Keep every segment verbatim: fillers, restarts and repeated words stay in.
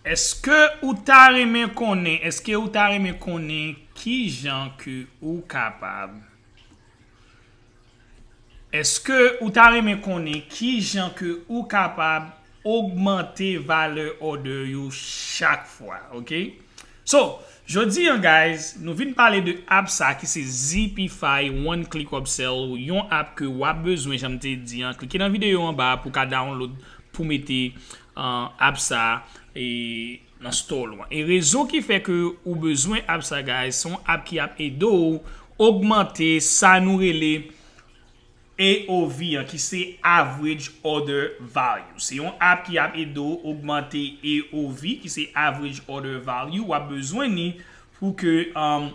Èske ou ta renmen konnen, èske ou ta renmen konnen kijan ke ou kapab, èske ou ta renmen konnen kijan ke ou kapab ogmante valè order yo chak fwa, ok? So, jodi an, guys, nou vin pale de app sa ki se Zipify One Click Upsell, yon app ke w ap bezwen, jan m te di an, klike nan videyo anba pou ka download, pou mete uh, app sa e nan store ou an. E rezon ki fè ke ou bezwen app sa, guys, se yon app ki ap ede w ogmante sa nou rele A O V an, ki se Average Order Value. Se yon app ki ap ede w ogmante A O V, ki se Average Order Value. W ap bezwen ni pou ke um,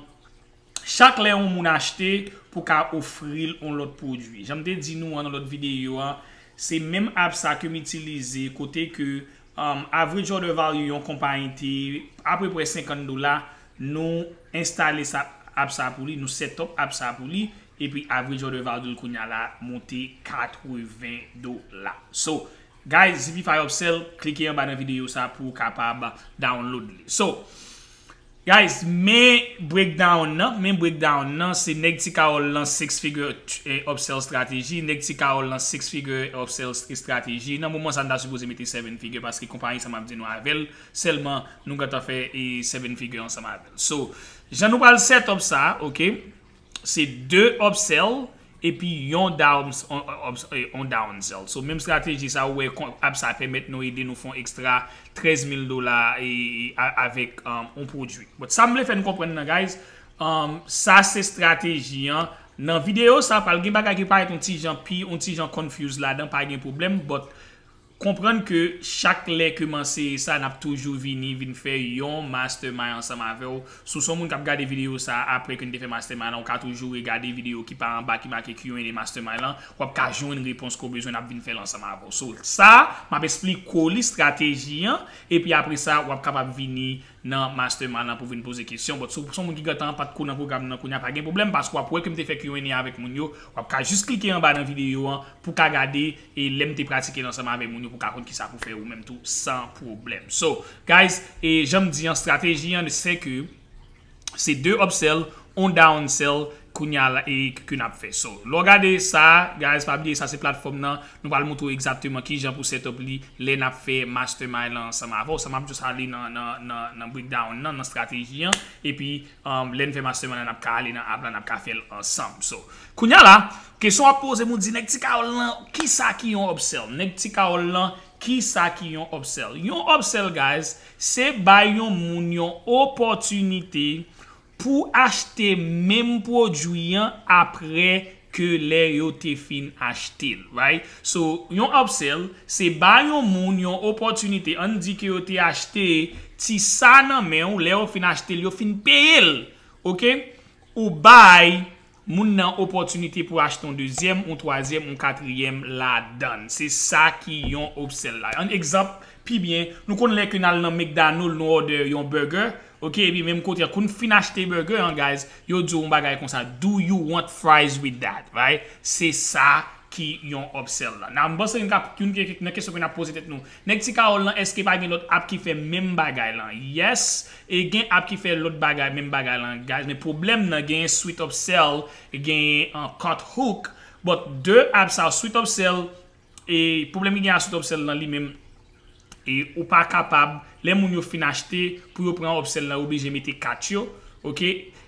chak lè yon moun achte, pou ka ofri l yon lòt pwodui. Jan m te di nou an nan lòt videyo an, se menm app sa ke m itilize kote ke um, average order value yon konpayi te apeprè senkant dola, nou enstale sa, app sa pou li, nou set up app sa pou li, epi average order value l kounye a la monte katreven dola. So, guys, Zipify Upsell, klike anba nan videyo sa pou w kapab download li. So, guys, men breakdown nan, men breakdown nan, se nèg Ti Kawòl lan six figure eh, upsell strategy, nèg Ti Kawòl lan six figure upsell strategy. Nan moman sa, n ta sipoze mete seven figure paske konpayi sa m ap di nou avè l, sèlman nou gentan fè e seven figure ansanm avè l. So, jan nou pral set up sa, ok, se de upsell epi yon down, on, on, on downsell. So, menm strateji sa, ou wè, app sa pèmèt nou ede nou fè yon ekstra trèz mil dola e, e, avèk um, yon pwodui. But sa m vle fè nou konprann nan, guys, um, sa se strateji an. Nan videyo sa, pral gen bagay ki parèt yon ti jan pi, yon ti jan confuse ladan, pa gen pwoblèm, but konprann ke chak lè ke m anseye sa, n ap toujou vini, vin fè yon mastermind ansanm avè w. Si w se yon moun k ap gade videyo sa apre ke n te fè mastermind lan, ou ka toujou regade videyo ki pa anba ki make Q and A mastermind lan. W ap ka jwenn repons ke w bezwen, n ap vin fè l ansanm avè w. So, sa, m ap esplike w li, strateji an, epi apre sa, w ap kapab vini nan mastermind lan pou vin poze kesyon. But si w se yon moun ki gentan pa t ko nan pwogram nan kounye a, pa gen pwoblèm, paske w ap wè ke m te fè Q and A avèk moun yo. W ap ka jis klike anba nan videyo an pou w ka gade e lè m te pratike l ansanm avèk moun yo pou w ka konn kisa pou fè ou menm tou san pwoblèm. So, guys, e jan m di an, strateji an, se ke se de upsell, on downsell, kounye a la, e ke n ap fè. So, lè w gade sa, guys, pa bliye sa se platfòm nan, nou pral montre w egzakteman kijan pou set up li lè n ap fè mastermind lan ansanm avè w. Sa m ap just ale nan, nan, nan, nan breakdown nan, nan strateji an, epi um, lè n fè mastermind lan, n ap ka ale nan app lan, n ap ka fè l ansanm. So, kounye a la, kesyon w ap poze m, ou di, nèg Ti Kawòl lan, kisa ki yon upsell? Nèg Ti Kawòl lan, kisa ki yon upsell? Yon upsell, guys, se bay yon moun yon opòtinite pou achte menm pwodui an apre ke lè yo te fin achte l, right? So, yon upsell, se bay yon moun yon opòtinite, ann di ke yo te achte ti sa nan men w, lè yo fin achte l, yo fin peye l, ok? Ou bay moun nan opòtinite pou achte yon dezyèm, yon twazyèm, yon katriyèm ladan l. Se sa ki yon upsell la. Yon egzanp, pi byen, nou konn lè ke n al nan McDonald, nou order yon burger, ok, epi menm kote a, kou n fin achte burger an, guys, yo di w yon bagay konsa, "Do you want fries with that?" Right? Se sa ki yon upsell la. Nan, m panse youn ka, youn ke, nan kesyon ke n ap poze tèt nou, nèg Ti Kawòl lan, èske pa gen lòt app ki fè menm bagay lan? Yes, e gen app ki fè lòt bagay, menm bagay lan, guys, men pwoblèm nan, gen Sweet Upsell, gen an Cut Hook, but de app sa, Sweet Upsell, e pwoblèm ki gen a Sweet Upsell lan li menm, e ou pa kapab, lè moun yo fin achte, pou yo pran upsell lan, yo oblije mete kat yo, ok?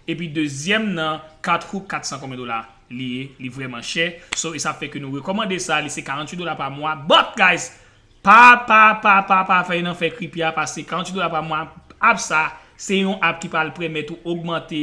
Epi dezyèm nan, Cut Hook, kat san konbyen dola li ye, li vrèman chè. So, e sa fè ke nou rekòmande sa, li se karanntuit dola pa mwa. But, guys, pa, pa, pa, pa, pa fè nan fè kripya, paske karanntuit dola pa mwa, app sa, se yon app ki pral pèmèt ou ogmante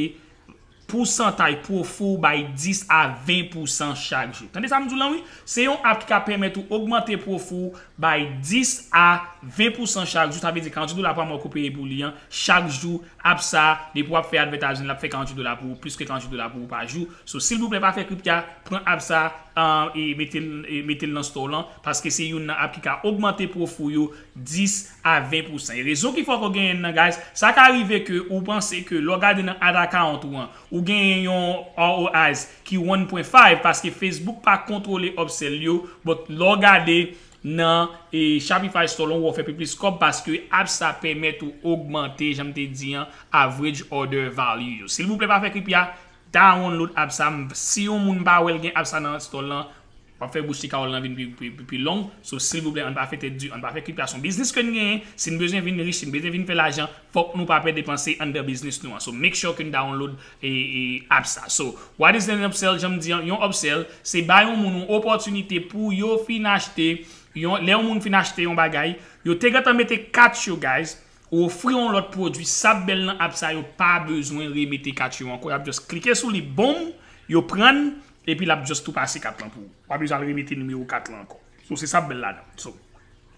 pousantay pwofi w bay dis a ven pousan chak jou. Tande sa m di w lan, wi. Se yon app ki ka pèmèt ou ogmante pwofi w bay dis a ven pousan chak jou. Sa vle di karanntuit dola pa mwa ke w peye pou li an. Chak jou, app sa, depi w ap fè advertising, l ap fè karanntuit dola pou ou, plis ke karanntuit dola pou ou pa jou. So, silvouplè, pa fè kripya, pran app sa, uh, e mete l, e mete l nan store lan, paske se youn nan app ki ka ogmante pwofi w yo dis a ven pousan. E rezon ki fè w genyen nan, guys, sa ka rive ke ou panse ke lè w gade nan ad account ou an, ou genyen yon R O Is ki one point five, paske Facebook pa kontwole upsell yo, but lè w gade nan e Shopify Store lan, ou fè pi plis kòb paske app sa pèmèt ou ogmante, jan m te di an, average order value yo. Silvouplè, pa fè kripya, download app sa. Si yon moun pa wè l gen app sa nan store lan, w ap fè bouch ti Carole lan vin pi, pi, pi, pi long. So, silvouplè, ann pa fè tèt di, ann pa fè kripya. Se yon biznis ke n genyen. Si n bezwen vin rich, si n bezwen vin fè lajan, fòk nou pa pè depanse anndan biznis nou an. So, make sure ke n download e, e app sa. So, what is an upsell? Jan m di an, yon upsell, se bay yon moun yon opòtinite pou yo fin achte, yon, lè yon moun fin achte yon bagay, yo te gentan mete kat yo, guys, ou ofri yon lòt pwodui, sa bèl nan app sa, yo pa bezwen remete kat yo ankò. Y ap just klike sou li, boom, yo pran l, epi l ap just tou pase kat lan pou ou. Pa bezwen al remete nimewo kat lan ankò. So, se sa bèl ladan. So,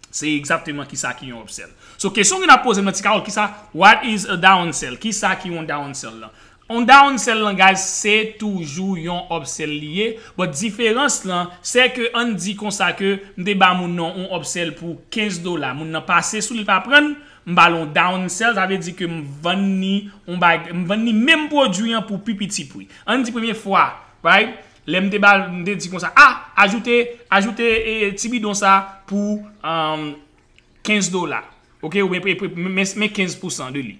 se egzakteman kisa ki yon upsell. So, kesyon ki n ap poze m nan ti Carole, kisa, what is a downsell? Kisa ki yon downsell lan? On downsell lan, guys, se toujou yon upsell li ye, but diferans lan, se ke ann di konsa ke m te ba moun nan on upsell pou kenz dola, moun nan pase sou li pa pran, m ba l on downsell, sa vle di ke m vann ni on bag, m vann ni menm pwodui an pou pi piti pri. Ann di premye fwa, right? Lè m te ba l, m te di konsa, ah, ajoute, ajoute e, ti bidon sa pou um, kenz dola. Ok, oubyen pre- pre- men men kenz pousan de li.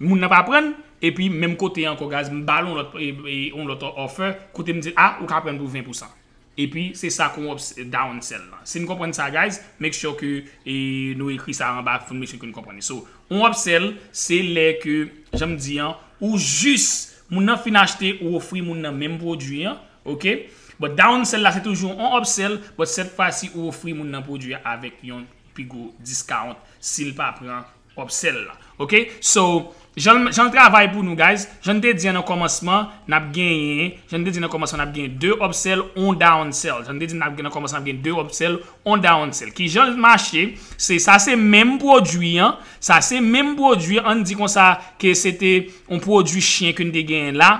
Moun nan pa pran, epi menm kote ankò, guys, m ba l on lòt, e, e, on lòt offer, kote m di, ah, ou ka pran pou ven pousan. Epi, se sa kon ups- downsell lan. Si n konprann sa, guys, make sure ke e, nou ekri sa anba pou n make sure ke n konprann li. So, on upsell, se lè ke, jan m di an, ou jis, moun nan fin achte, ou ofri moun nan menm pwodui an, ok? But downsell la, se toujou on upsell, but sèt fwa si ou ofri moun nan pwodui a avèk yon pi gwo discount si l pa pran upsell la. Ok? So, jan, jan l travay pou nou, guys, jan n te di an nan kòmansman, n ap genyen, jan n te di nan kòmansman, n ap gen de upsell, on downsell. Jan n te di n ap gen nan kòmansman, n ap gen de upsell, on downsell. Ki jan l mache? Se sa, se menm pwodui an, sa se menm pwodui an, ann di konsa ke se te on pwodui chen ke n te genyen la.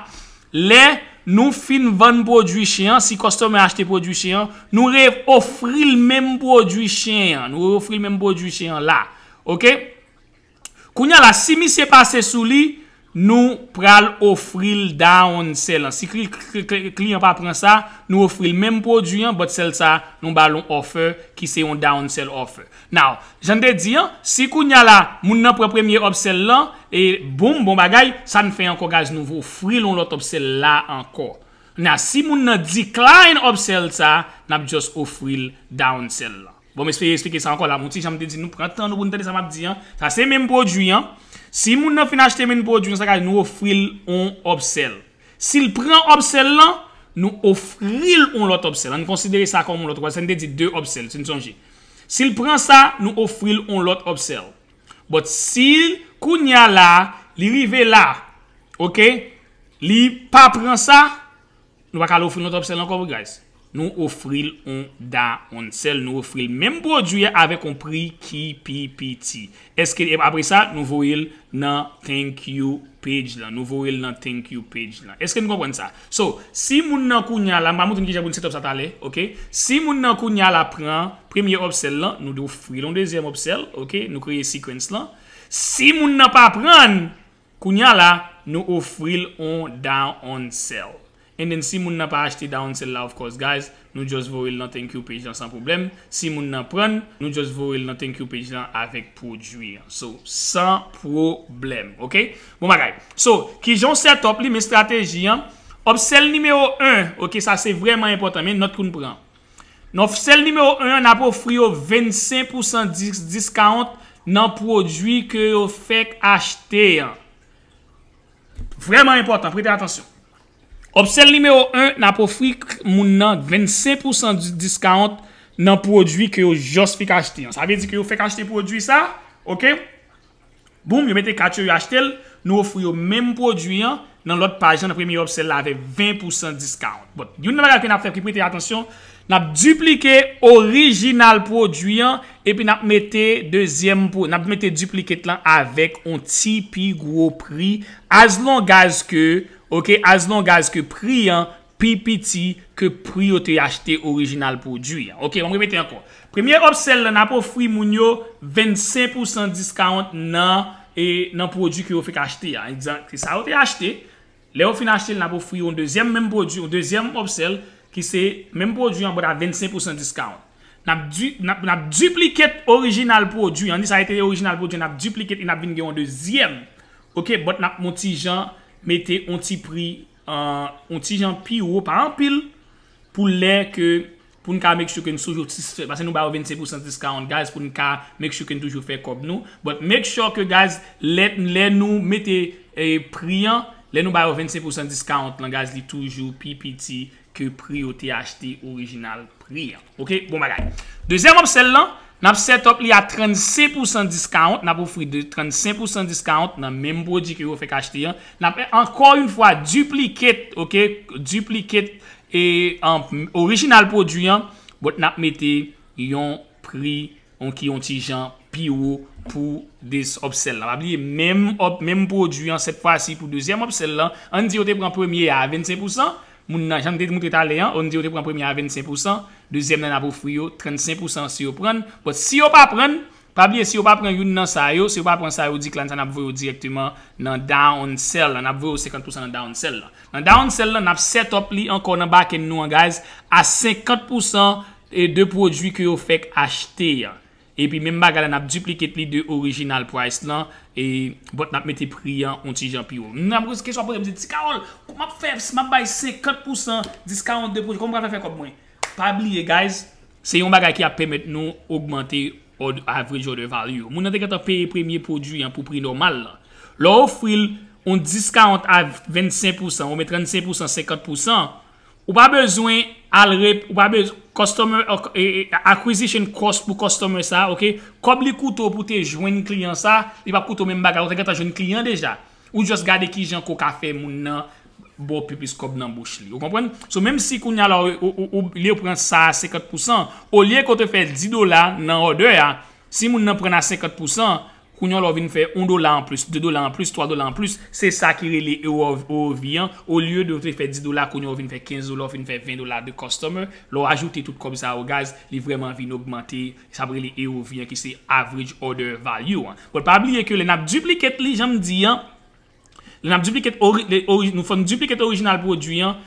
Lè nou fin vann pwodui chen an, si customer achte pwodui chen an, nou re ofri l menm pwodui chen an. Nou re ofri l menm pwodui chen an la. Ok? Kounye a la, si misye pase sou li, nou pral ofri l downsell lan. Si kli- kli- kli- kliyan pa pran sa, nou ofri l menm pwodui an, but sèl sa, nou ba l yon offer ki se yon downsell offer. Now, jan n te di an, si kounye a la, moun nan pran premye upsell lan, e boom, bon bagay, sa n fè ankò, guys, nou ofri l yon lòt upsell la ankò. Now, si moun nan decline upsell sa, n ap just ofri l downsell lan. Bon, m espere eksplike sa ankò la. Yon ti jan m te di nou pran tan nou pou n tande sa m ap di an. Sa se menm pwodui an. Si moun nan fin achte menm pwodui an, sa ka nou ofri l on upsell. Si l pran upsell lan, nou ofri l on lòt upsell. Ann konsidere sa kòm on lòt upsell. Sa n te di de upsell, si n sonje. Si l pran sa, nou ofri l on lòt upsell. But si kounye a la, li rive la, ok, li pa pran sa, nou pa ka al ofri l yon upsell ankò, guys. Nou ofri l on downsell, nou ofri l menm pwodui a avèk on pri ki pi piti. Èske, e apre sa, nou voye l nan thank you page lan. Nou voye l nan thank you page lan. Èske nou konprann sa? So, si moun nan kounye a la, m pa montre n kijan pou n set up sa talè, ok? Si moun nan kounye a la pran premye upsell lan, nou ofri l yon dezyèm upsell, ok? Nou kreye sequence lan. Si moun nan pa pran, kounye a la, nou ofri l on downsell. And then, si moun nan pa achte downsell la, of course, guys, nou just voye l nan thank you page lan san pwoblèm. Si moun nan pran, nou just voye l nan thank you page lan avèk pwodui an. So, san pwoblèm, ok? Bon bagay. So, kijan w set up li, men estrateji an. Upsell nimewo en, ok, sa se vrèman enpòtan, men nòt pou n pran. Nan upsell nimewo en an, n ap ofri yo vennsenk pousan dis- discount nan pwodui ke yo fèk achte an. Vrèman enpòtan, prete atansyon. Upsell nimewo en, n ap ofri k- moun nan vennsenk pousan di- discount nan pwodui ke yo just fèk achte an. Sa vle di ke yo fèk achte pwodui sa, ok? Boum, yo mete kat yo, yo achte l, nou ofri yo menm pwodui an nan lòt paj lan, nan premye upsell la avèk ven pousan discount. But, youn nan bagay ke n ap fè ki prete atansyon, n ap diplike orijinal pwodui an, epi n ap mete dezyèm pwo-, n ap mete duplicate lan avèk on ti pi gwo pri, as long as ke, ok, as long as ke pri an pi piti ke pri yo te achte orijinal pwodui an. Ok, m ap repete ankò. Premye upsell lan, n ap ofri moun yo vennsenk pousan discount nan, e, nan pwodui ke yo fèk achte a. Egzanp, se sa yo te achte. Lè yo fin achte l, n ap ofri yo yon dezyèm menm pwodui, yon dezyèm upsell, ki se menm pwodui an, but a vennsenk pousan discount. N ap di, n ap, n ap duplicate orijinal pwodui. Ann di sa rete orijinal pwodui, n ap duplicate e n ap vin gen yon dezyèm. Ok, but n ap yon ti jan mete yon ti pri, uh, yon ti jan pi wo, pa anpil, pou lè ke, pou n ka make sure ke n toujou satisfè, paske nou ba yo vennsenk pousan discount, guys, pou n ka make sure ke n toujou fè kòb nou. But make sure ke, guys, lè, lè nou mete, eh, pri an, lè nou ba yo vennsenk pousan discount lan, guys, li toujou pi piti ke pri yo te achte orijinal pri an. Ok, bon bagay. Dezyèm upsell lan, n ap set up li a trannsenk pousan discount, n ap ofri de trannsenk pousan discount nan menm pwodui ke yo fèk achte an. N ap ankò yon fwa duplicate, ok, duplicate e an orijinal pwodui an, but n ap mete yon pri yon ki yon ti jan pi wo pou this upsell lan. Pa bliye menm up, menm pwodui an, sèt fwa si pou dezyèm upsell lan, ann di yo te pran premye a vennsenk pousan, moun nan, jan m te moutre talè an, ann di yo te pran premye a vennsenk pousan, dezyèm nan n ap ofri yo trannsenk pousan si yo prann, but si yo pa prann, pa bliye si yo pa pran youn nan sa yo, si yo pa pran sa yo di klan sa n ap voye yo dirèkteman nan downsell lan, n ap voye yo senkant pousan nan downsell lan. Nan downsell lan, n ap set up li ankò nan backend nou an, guys, a senkant pousan e de pwodui ke yo fèk achte an. Epi menm bagay la, n ap duplicate li de orijinal price lan, e, but n ap mete pri an yon ti jan pi wo. N ap kesyon ap poze m di, "Ti Carol, kòman m ap fè si m ap bay senkant pousan discount de pwodui, kòman m pral fè fè kòb mwen?" Pa bliye, guys, se yon bagay ki ap pèmèt nou ogmante ord-, average order value. Moun nan te gentan peye premye pwodui an pou pri nòmal lan. Lè w ofri l yon discount a vennsenk pousan, oubyen trannsenk pousan, senkant pousan, ou pa bezwen al rep-, ou pa bezwen customer, e, e, acquisition cost pou customer sa, ok? Kòb li koute w pou te jwenn kliyan sa, li p ap koute w menm bagay, ou te gentan jwenn kliyan deja. Ou just gade kijan ke w ka fè moun nan ba w pi plis kòb nan bouch li. Ou konprann? So, menm si kounye a la, ou, ou, ou, li pran sa a senkant pousan, olye ke w te fè dis dola nan order a, si moun nan pran a senkant pousan, kounye a lè w vin fè yon dola anplis, de dola anplis, twa dola anplis, se sa ki rele A O V an, olye de w te fè dis dola, kounye a w vin fè kenz dola, w fin fè ven dola de customer, lè w ajoute tout kòb sa yo, guys, li vrèman vin ogmante, sa ap rele A O V an, ki se average order value an. But pa bliye ke lè n ap duplicate li, jan m di an, lè n ap duplicate ori-, le ori-, nou fò n duplicate orijinal pwodui an,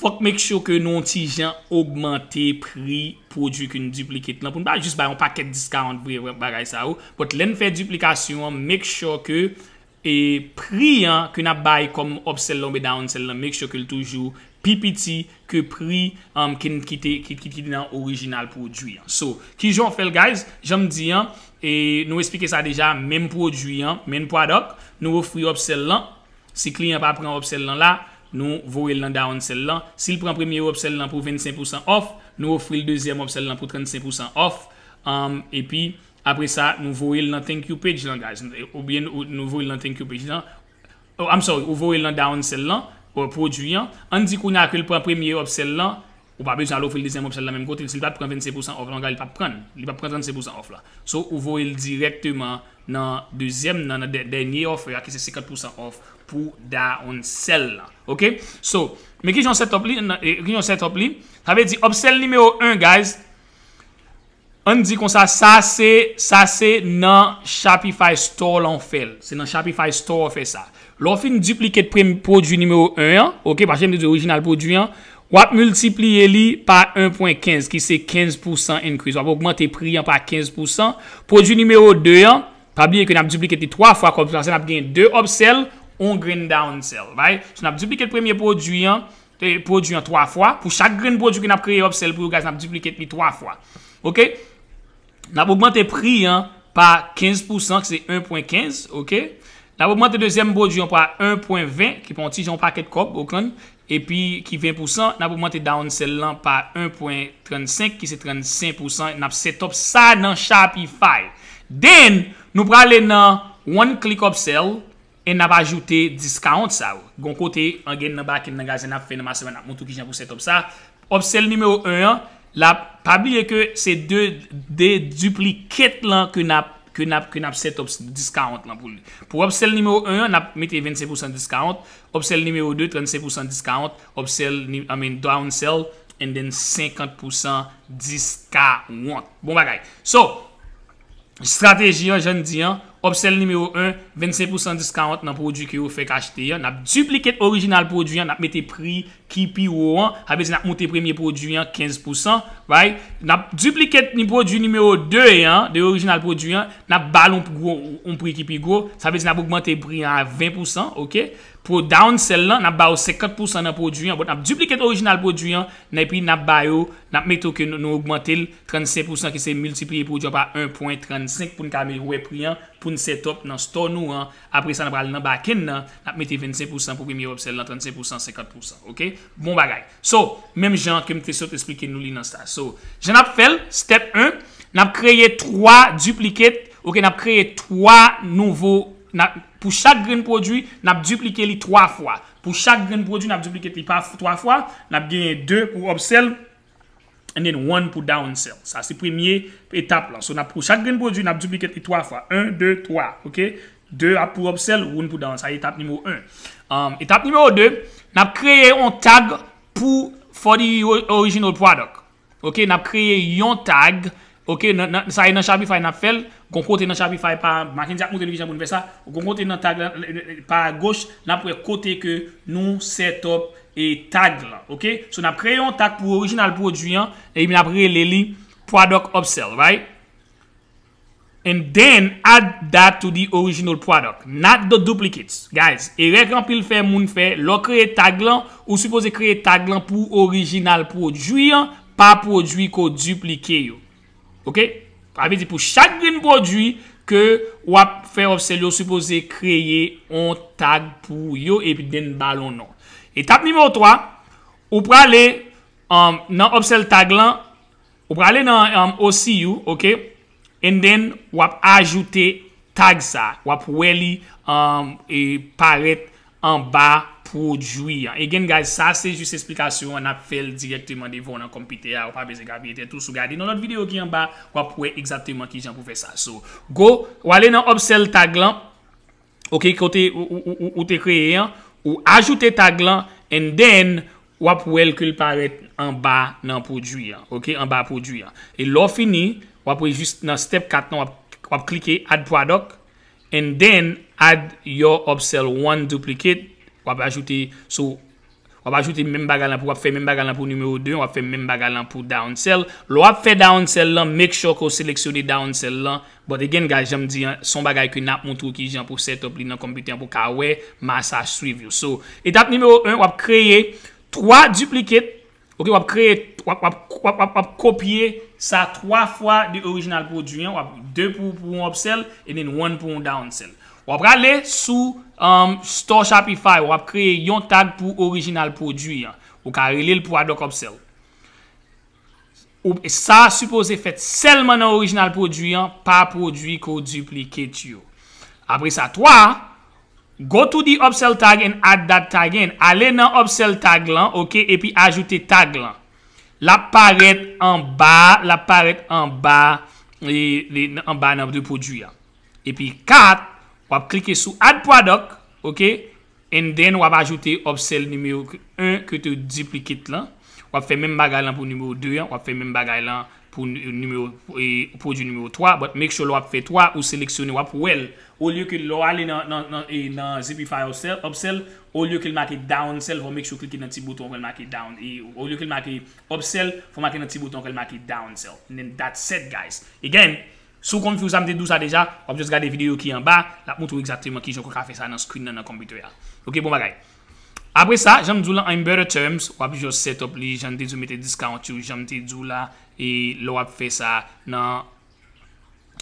fòk make sure ke nou yon ti jan ogmante pri pwodui ke n duplicate lan, pou n pa jis bay yon pakèt discount vre, vre bagay sa yo. But lè n fè duplikasyon an, make sure ke, e, pri an ke n ap bay kòm upsell lan oubyen downsell lan, make sure ke l toujou pi piti ke pri, um, ki, ki te, ki, ki, ki te nan orijinal pwodui an. So, kijan w fè l, guys? Jan m di an, e, nou eksplike sa deja, menm pwodui an, menm product, nou ofri upsell lan. Si kliyan pa pran upsell lan la, nou voye l nan downsell lan. Si l pran premye upsell lan pou vennsenk pousan off, nou ofri l dezyèm upsell lan pou trannsenk pousan off. Um, epi, apre sa, nou voye l nan thank you page lan, guys. Oubyen nou, nou voye l nan thank you page lan. Oh, I'm sorry, ou voye l nan downsell lan, ou pwodui an. Ann di kounye a ke l pran premye upsell lan, ou pa bezwen al ofri l dezyèm upsell lan menm kote. Si l pa t pran vennsenk pousan off lan, li p ap pran. Li p ap pran trannsenk pousan off la. So, ou voye l dirèkteman nan dezyèm nan, nan dè-, dènye offer a, ki se senkant pousan off pou downsell lan. Ok? So, men kijan w set up li, nan, e, kijan w set up li? Sa vle di upsell nimewo en, guys, ann di konsa, sa se, sa se nan Shopify Store lan w fè l. Se nan Shopify Store w fè sa. Lè w fin duplicate premye pwodui nimewo en an, ok, paske m te di orijinal pwodui an, w ap miltipliye li pa en pwen kenz, ki se kenz pousan increase. W ap ogmante pri an pa kenz pousan. Pwodui nimewo de an, pa bliye ke n ap duplicate li twa fwa, kòm sa, n ap gen de upsell, yon grenn downsell, right? So, n ap duplicate premye pwodui an, e, pwodui an twa fwa. Pou chak grenn pwodui ke n ap kreye upsell pou yo, guys, n ap duplicate li twa fwa. Ok? N ap ogmante pri an pa kenz pousan, ki se en pwen kenz, ok? N ap ogmante dezyèm pwodui an pa en pwen ven, ki pa yon ti jan yon pakèt kòb, ou konprann? Epi ki ven pousan, n ap ogmante downsell lan pa en pwen trannsenk, ki se trannsenk pousan. N ap set up sa nan Shopify. Then, nou prale nan one click upsell, e n ap ajoute discount sa yo. Gon kote, ann gen nan backend nan, guys, n ap fè nan mastermind, n ap montre w kijan pou set up sa. Upsell nimewo en an, la, pa bliye ke se de, de duplicate lan ke n ap, ke n ap, ke n ap set up discount lan pou li. Pou upsell nimewo en an, n ap mete vennsenk pousan discount. Upsell nimewo de, trannsenk pousan discount. Upsell, ni-, I mean, downsell, and then senkant pousan discount. Bon bagay. So, estrateji an, jan n di an, Upsell nimewo en, vennsenk pousan discount nan pwodui ke yo fèk achte an. N ap duplicate orijinal pwodui an, n ap mete pri ki pi wo an. Sa vle di n ap moute premye pwodui an kenz pousan, right? N ap duplicate ni pwodui nimewo de an, de orijinal pwodui an, n ap ba l yon gwo, yon pri ki pi gwo. Sa vle di n ap ogmante pri an a ven pousan, oke? Pou downsell lan, n ap ba yo senkant pousan nan pwodui an, but n ap duplicate orijinal pwodui an, epi n ap ba yo, n ap mete ke nou, nou ogmante l trannsenk pousan, ki se miltipliye pwodui an pa en pwen trannsenk pou n ka me-, wè pri an, pou n set up nan store nou an. Apre sa, n pral nan backend nan, n ap mete vennsenk pousan pou premye upsell lan, trannsenk pousan, senkant pousan. Oke? Bon bagay. So, menm jan ke m te sot eksplike nou li nan sa. So, jan n ap fè l, step en, n ap kreye twa duplicate, oke, n ap kreye twa nouvo, n ap, pou chak grenn pwodui, n ap duplike li twa fwa. Pou chak grenn pwodui, n ap duplicate li pa f-, twa fwa, n ap genyen de pou upsell, and then one pou downsell. Sa se premye etap lan. So, n ap, pou chak grenn pwodui, n ap duplicate li twa fwa. En, de, twa, oke? De ap pou upsell, one pou down. Sa etap nimewo en. Um, etap nimewo de, n ap kreye yon tag pou, for the o-, original product. Oke, n ap kreye yon tag. Oke, nan, nan, sa e nan Shopify n ap fè l. Gon kote nan Shopify pa, Mackendy ap montre nou kijan pou n fè sa. Gon kote nan tag la, pa goch, n ap wè kote ke nou set up e tag lan. Oke? So, n ap kreye yon tag pou orijinal pwodui an, epi n ap rele li product upsell, right? And then add that to the original product, not the duplicates. Guys, erè ke anpil fè, moun fè, lè w kreye tag lan, ou sipoze kreye tag lan pou orijinal pwodui an, pa pwodui ke w diplike yo. Oke? Sa vle di pou chak grenn pwodui ke w ap fè upsell yo, w sipoze kreye yon tag pou yo epi then ba l yon non. Etap nimewo twa, ou prale, um, nan upsell tag lan, ou prale nan, um, O C U, oke? And then, w ap ajoute tag sa, w ap wè li, um, e parèt anba pwodui an. Again, guys, sa se jis esplikasyon an, n ap fè l dirèkteman devan w nan konpitè a, ou pa bezwen gapiye tèt ou, si w gade nan lòt videyo ki anba, w ap wè egzakteman kijan pou fè sa. So, go, w ale nan upsell tag lan, oke, kote ou, ou, ou, ou, ou te kreye an, ou ajoute tag lan, and then, w ap wè l ke l parèt anba nan pwodui an, oke, anba pwodui an. E lè w fini, w ap wè jis nan step kat lan, w ap, w ap klike add product, and then add your upsell one duplicate, w ap ajoute, so, w ap ajoute menm bagay lan pou, w ap fè menm bagay lan pou nimewo de, w ap fè menm bagay lan pou downsell. Lè w ap fè downsell lan, make sure ke w seleksyone downsell lan. But again, guys, jan m di an, se yon bagay ke n ap montre w kijan pou set up li nan konpitè an pou w ka wè, m a sa swiv yo. So, etap nimewo en, w ap kreye twa duplicate. Oke, w ap kreye, w ap, w ap, w ap, w ap, w ap kopye sa twa fwa de orijinal pwodui an. W ap de pou, pou yon upsell, and then one pou yon downsell. W ap prale sou, um, Store Shopify, w ap kreye yon tag pou orijinal pwodui an. Ou ka rele l product upsell. Ou, sa sipoze fèt sèlman nan orijinal pwodui an, pa pwodui ke w duplicate yo. Apre sa, twa, go to the upsell tag and add that tag in. Ale nan upsell tag lan, oke, epi ajoute tag lan. L ap parèt anba, l ap parèt anba, e, e, anba nan de pwodui an. Epi kat, w ap klike sou add product, oke, and then w ap ajoute upsell nimewo en ke te duplicate lan. W ap fè menm bagay lan pou nimewo de an, w ap fè menm bagay lan pou ni-, nimewo, e, pwodui nimewo twa, but make sure lè w ap fè twa, ou seleksyone, w ap wè l. Olye ke lè w ale nan, nan, nan, e, nan Zipify upsell, upsell, olye ke l make downsell, fò make sure w klike nan ti bouton an, fò l make down, e, olye ke l make upsell, fò make nan ti bouton an, fò l make downsell. And then that's it, guys. Again, si w confuse sa, m te di w sa deja, w ap just gade videyo ki anba, l ap montre w egzakteman kijan w ka fè sa nan screen nan, nan konpitè a. Oke, bon bagay. Apre sa, jan m di w la, in better terms, w ap just set up li, jan m te di w mete discount yo, jan m te di w la, e lè w ap fè sa nan,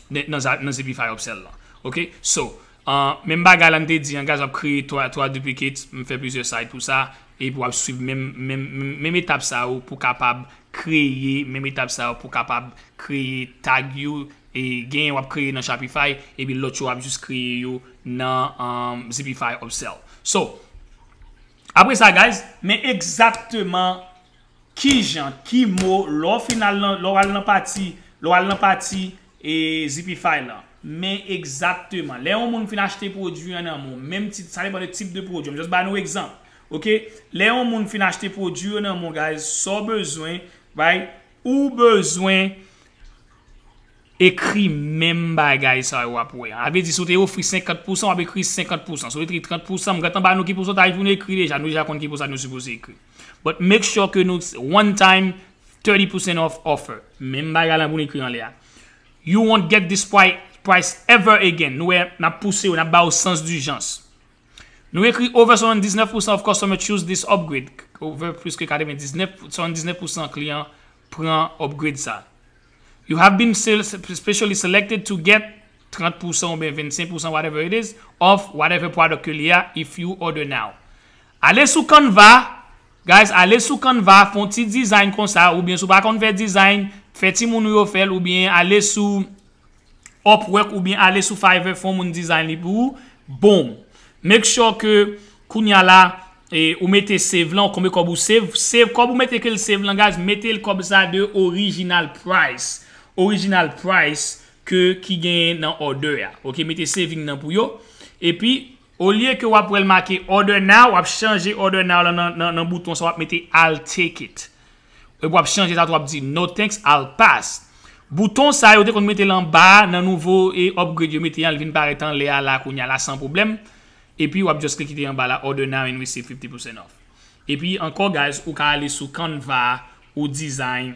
nan, nan Za-, nan Zipify upsell lan. Oke? So, uh, menm bagay la m te di an, guys, w ap kreye twa, twa duplicates, m fè plizyè site pou sa, epi w ap swiv menm, menm, menm, menm etap sa yo pou kapab kreye, menm etap sa yo pou kapab kreye tag yo, e genyen w ap kreye nan Shopify, epi lòt yo w ap jis kreye yo nan, um, Zipify upsell. So, apre sa, guys, men egzakteman kijan, ki mo, lè w fin al nan, lè w al nan pati, lè w al nan pati, e, Zipify lan. Men egzakteman, lè yon moun fin achte pwodui an nan men w, menm ti, sa depann de tip de pwodui. M just ba nou egzanp, oke? Lè yon moun fin achte pwodui yo nan men w, guys, sa w bezwen, right? Ou bezwen ekri menm bagay sa yo w ap wè an. Sa vle di, si w te ofri senkant pousan, w ap ekri senkant pousan. Si w ekri trant pousan, m gentan ba nou ki pousantaj pou nou ekri deja. Nou deja konn ki pousantaj nou sipoze ekri. But make sure ke nou, one time, thirty percent off offer. Menm bagay la pou nou ekri anlè a. You won't get this pri- price ever again. Nou wè, n ap pouse yo, n ap ba yo sans dijans. Nou ekri over swasanndisnèf pousan of customer choose this upgrade. Over plis ke katrevendiznèf, swasanndisnèf pousan kliyan pran upgrade sa. You have been sel- specially selected to get trant pousan oubyen vennsenk pousan, whatever it is, off whatever product ke li a, if you order now. Ale sou Canva, guys, ale sou Canva, fè yon ti design konsa, oubyen si w pa konn fè design, fè timoun ou yo fè l, oubyen ale sou Upwork oubyen ale sou Fiverr, fè yon moun design li pou ou. Boom. Make sure ke kounya la, e, ou mete save lan, konbyen kòb ou save. Save kòb ou mete ke l save lan, guys, mete l kòb sa de original price. Original price ke ki genyen nan order a. Ok, mete saving nan pou yo. Epi, olye ke w ap wè l make order now, w ap chanje order now lan nan, nan, nan bouton sa, w ap mete I'll take it. Epi w ap chanje sa tou, w ap di no thanks, I'll pass. Bouton sa yo te konn mete l anba nan nouvo e upgrade yo mete an, li vin parèt anlè a la kounya la san pwoblèm. Epi w ap just klike anba la, order now and receive fifty percent off. Epi ankò, guys, ou ka ale sou Canva, ou design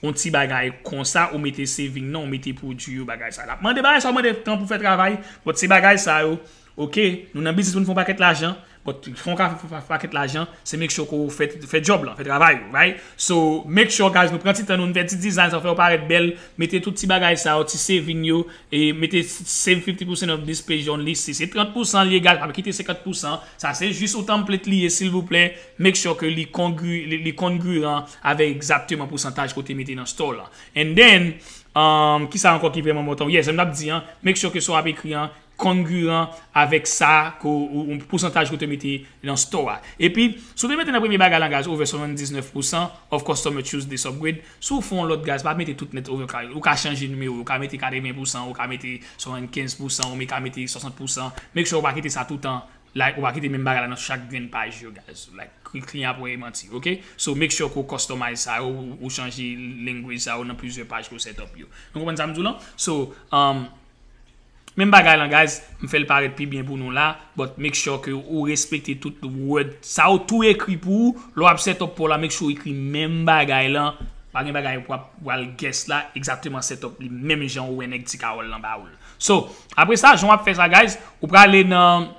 yon ti bagay konsa, ou mete saving nan, ou mete pwodui yo, bagay sa. L ap mande bagay sa, ou mande tan pou fè travay, but se bagay sa yo, ok, nou nan biznis pou n fè yon pakèt lajan, but fè yon ka fè, fè, fè pakèt lajan, se make sure ke w fè, fè job lan, fè travay ou, right? So, make sure, guys, nou pran ti tan nou, nou fè ti design sa, fè yo parèt bèl, mete tout ti bagay sa yo, ti saving yo, e mete save fifty percent of this page only, si se trant pousan li, guys, pa kite senkant pousan, sa se jis yon template li ye, silvouplè, make sure ke li congru, li, li congruent avèk egzakteman pousantaj ke w te mete nan store lan. And then, um, kisa ankò ki vrèman enpòtan? Yes, m t ap di an, make sure ke sa w ap ekri an congruent avèk sa ke w, ou, ou pousantaj ke w te mete nan store a. Epi, si w te mete nan premye bagay lan, guys, over swasanndisnèf pousan of customer choose this upgrade, si w fè yon lòt, guys, pa mete tout nèt over, ou ka chanje nimewo, ou ka mete katreven pousan, ou ka mete swasannkenz pousan, ou ka mete swasant pousan. Make sure ou pa kite sa toutan. Like, ou pa kite menm bagay la nan chak grenn paj yo, guys. Like, kli- kliyan ap wè e manti, ok? So, make sure ke w customize sa yo, ou, ou chanje language sa yo nan plizyè paj ke w set up yo. Nou konprann sa m di w lan? So, um, menm bagay lan, guys, m fè l parèt pi byen pou nou la, but make sure ke ou respekte tout word. Sa yo tou ekri pou ou, lè w ap set up pou w la, make sure ou ekri menm bagay lan. Pa gen bagay pou w ap pral guess la, egzakteman set up li, menm jan ou wè nèg Ti Kawòl lan ba ou l. So, apre sa, jan w ap fè sa, guys, ou prale nan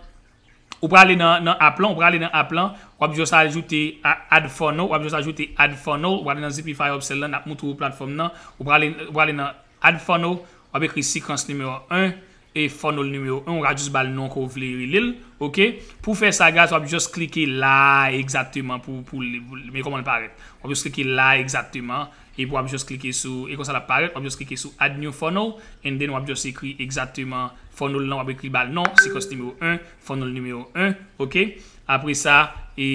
Ou prale nan, nan app lan, ou prale nan app lan, w ap just ajoute a- add funnel, w ap just ajoute add funnel, ou prale nan Zipify Upsell lan, n ap moutre w platfòm nan, ou prale, ou prale nan add funnel, w ap ekri sequence nimewo en, e funnel nimewo en, ou ka just ba l non ke w vle rele l, ok? Pou fè sa, guys, w ap just klike la egzakteman pou, pou li, pou li, men kòman l parèt. W ap just klike la egzakteman, epi w ap just klike sou, e konsa l ap parèt, w ap just klike sou add new funnel, and then w ap just ekri egzakteman funnel lan, w ap ekri ba l non, sequence nimewo en, funnel nimewo en, ok? Apre sa, e,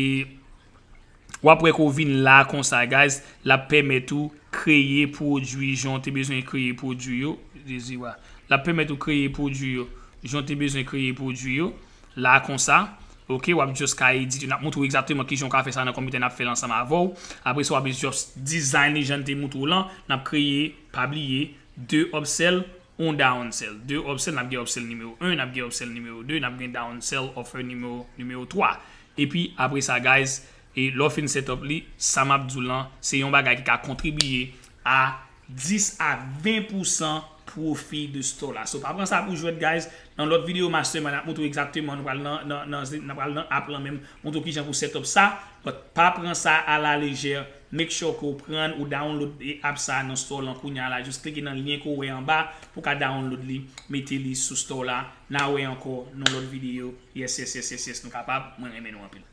w ap wè ke w vin la konsa, guys, l ap pèmèt ou kreye pwodui jan w te bezwen kreye pwodui yo, Jezi wa. L ap pèmèt ou kreye pwodui yo jan w te bezwen kreye pwodui yo, la konsa, ok, w ap just ka edit yo. N ap moutre w egzakteman kijan w ka fè sa nan kòmantè n ap fè l ansanm avè w. Apre sa, w ap just design li jan n te moutre w lan, n ap kreye, pa bliye, de upsell, yon downsell. De upsell, n ap gen upsell nimewo en, n ap gen upsell nimewo de, n ap gen downsell offer nimewo, nimewo twa. Epi, apre sa, guys, e lè w fin set up li, sa m ap di w lan, se yon bagay ki ka kontribiye a dis a ven pousan pwofi de store la. So, pa pran sa pou jwèt, guys. Nan lòt videyo mastermind, n ap moutre w egzakteman, nou pral nan, nan, nan, nan pral nan app lan menm, moutre w kijan pou set up sa. But pa pran sa a la lejè. Make sure ke w pran, ou download e app sa nan store lan kounya la. Just klike nan lyen ke w wè anba pou w ka download li, mete li sou store la. N a wè ankò nan lòt videyo. Yes, yes, yes, yes, yes, nou kapab. Mwen renmen nou anpil.